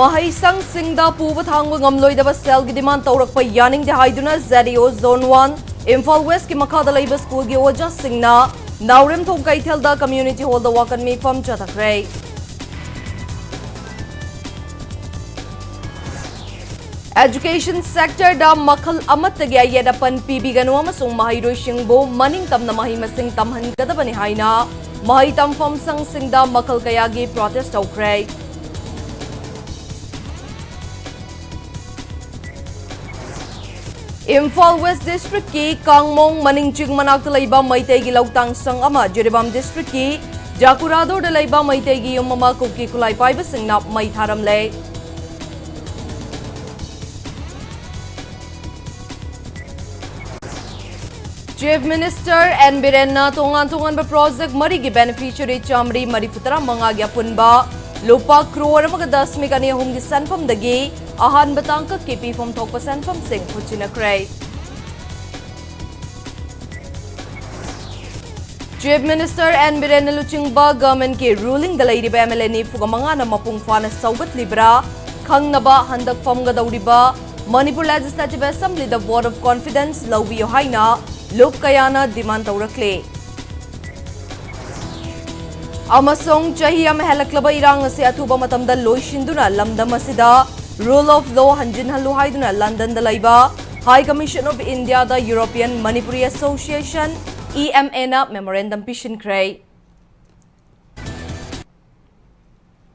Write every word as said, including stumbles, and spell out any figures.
ꯃꯍꯩꯁꯪꯁꯤꯡꯗ ꯄꯨꯕ ꯊꯥꯡꯕ ꯉꯝꯂꯣꯏꯗꯕ ꯁꯦꯜꯒꯤ ꯗꯤꯃꯥꯟ ꯇꯧꯔꯛꯄ ꯌꯥꯅꯤꯡꯗꯦ ꯍꯥꯏꯗꯨꯅ Z E O Zone one Imphal ꯋꯦꯁꯀꯤ ꯃꯈꯥꯗ ꯂꯩꯕ ꯁ꯭ꯀꯨꯜꯒꯤ ꯑꯣꯖꯥꯁꯤꯡꯅ ꯅꯥꯎꯔꯦꯝꯊꯣꯡ ꯀꯩꯊꯦꯜꯗ ꯀꯝꯃ꯭ꯌꯨꯅꯤꯇꯤ ꯍꯣꯜꯗ ꯋꯥꯀꯠ ꯃꯤꯐꯝ ꯆꯠꯊꯈ꯭ꯔꯦ꯫ ꯑꯦꯖꯨꯀꯦꯁꯟ ꯁꯦꯛꯇꯔꯗ ꯃꯈꯜ ꯑꯃꯠꯇꯒꯤ ꯑꯌꯦꯠ ꯑꯄꯟ ꯄꯤꯕꯤꯒꯅꯨ ꯑꯃꯁꯨꯡ ꯃꯍꯩꯔꯣꯏꯁꯤꯡꯕꯨ ꯃꯅꯤꯡ ꯇꯝꯅ ꯃꯍꯩ ꯃꯁꯤꯡ ꯇꯝꯍꯟꯒꯗꯕꯅꯤ ꯍꯥꯏꯅ ꯃꯍꯩ ꯇꯝꯐꯝ ꯁꯪꯁꯤꯡꯗ ꯃꯈꯜ ꯀꯌꯥꯒꯤ ꯄ꯭ꯔꯣꯇꯦꯁ ꯇꯧꯈ꯭ꯔꯦ꯫ ꯏꯝꯐꯥꯜ ꯋꯦꯁ ꯗꯤꯁꯇ꯭ꯔꯤꯛꯀꯤ ꯀꯥꯡꯃꯣꯡ ꯃꯅꯤꯡ ꯆꯤꯡ ꯃꯅꯥꯛꯇ ꯂꯩꯕ ꯃꯩꯇꯩꯒꯤ ꯂꯧꯇꯥꯡ ꯁꯪ ꯑꯃ ꯖꯤꯔꯤꯕꯥꯝ ꯗꯤꯁꯇ꯭ꯔꯤꯛꯀꯤ ꯖꯥꯀꯨꯔꯥꯗꯣꯔꯗ ꯂꯩꯕ ꯃꯩꯇꯩꯒꯤ ꯌꯨꯝ ꯑꯃ ꯀꯨꯀꯤ ꯈꯨꯠꯂꯥꯏ ꯄꯥꯏꯕꯁꯤꯡꯅ ꯃꯩ ꯊꯥꯔꯝꯂꯦ꯫ ꯆꯤꯐ ꯃꯤꯅꯤꯁꯇꯔ ꯑꯦꯟ ꯕꯤꯔꯦꯟꯅ ꯇꯣꯉꯥꯟ ꯇꯣꯉꯥꯟꯕ ꯄ꯭ꯔꯣꯖꯦꯛ ꯃꯔꯤꯒꯤ ꯕꯦꯅꯤꯐꯤꯁꯔꯤ ꯆꯥꯃꯔꯤ ꯃꯔꯤꯐꯨ ꯇꯔꯥ ꯃꯉꯥꯒꯤ ꯑꯄꯨꯟꯕ ꯂꯨꯄꯥ ꯀ꯭ꯔꯣꯔ ꯑꯃꯒ ꯗꯁꯃꯤꯛ ꯑꯅꯤ ꯑꯍꯨꯝꯒꯤ ꯁꯦꯟꯐꯝꯗꯒꯤ ꯑꯍꯥꯟꯕ ꯇꯥꯡꯀꯛꯀꯤ ꯄꯤꯐꯝ ꯊꯣꯛꯄ ꯁꯦꯟꯐꯝꯁꯤꯡ ꯈꯨꯠꯁꯤꯟꯅꯈ꯭ꯔꯦ꯫ ꯆꯤꯐ ꯃꯤꯅꯤꯁꯇꯔ ꯑꯦꯟ ꯕꯤꯔꯦꯟꯅ ꯂꯨꯆꯤꯡꯕ ꯒꯚꯔꯟꯃꯦꯟꯠꯀꯤ ꯔꯨꯂꯤꯡꯗ ꯂꯩꯔꯤꯕ ꯑꯦꯝ ꯑꯦꯜ ꯑꯦ ꯅꯤꯐꯨꯒ ꯃꯉꯥꯅ ꯃꯄꯨꯡ ꯐꯥꯅ ꯁꯧꯒꯠꯂꯤꯕ꯭ꯔꯥ ꯈꯪꯅꯕ ꯍꯟꯗꯛ ꯐꯝꯒꯗꯧꯔꯤꯕ ꯃꯅꯤꯄꯨꯔ ꯂꯦꯖꯤꯁꯂꯦꯇꯤꯚ ꯑꯦꯁꯦꯝꯕ꯭ꯂꯤꯗ ꯚꯣꯠ ꯑꯣꯐ ꯀꯣꯟꯐꯤꯗꯦꯟꯁ ꯂꯧꯕꯤꯌꯨ ꯍꯥꯏꯅ ꯂꯨꯞ ꯀꯌꯥꯅ ꯗꯤꯃꯥꯟ ꯇꯧꯔꯛꯂꯤ꯫ ꯑꯃꯁꯨꯡ ꯆꯍꯤ ꯑꯃ ꯍꯦꯜꯂꯛꯂꯕ ꯏꯔꯥꯡ ꯑꯁꯤ ꯑꯊꯨꯕ ꯃꯇꯝꯗ ꯂꯣꯏꯁꯤꯟꯗꯨꯅ ꯂꯝꯗꯝ ꯑꯁꯤꯗ ꯔꯨꯜ ꯑꯣꯐ ꯂꯣ ꯍꯟꯖꯤꯟꯍꯜꯂꯨ ꯍꯥꯏꯗꯨꯅ ꯂꯟꯗꯟꯗ ꯂꯩꯕ ꯍꯥꯏ ꯀꯃꯤꯁꯟ ꯑꯣꯐ ꯏꯟꯗꯤꯌꯥꯗ European Manipuri association, E M ꯑꯦꯅ ꯃꯦꯃꯣꯔꯦꯟꯗꯝ ꯄꯤꯁꯤꯟꯈ꯭ꯔꯦ꯫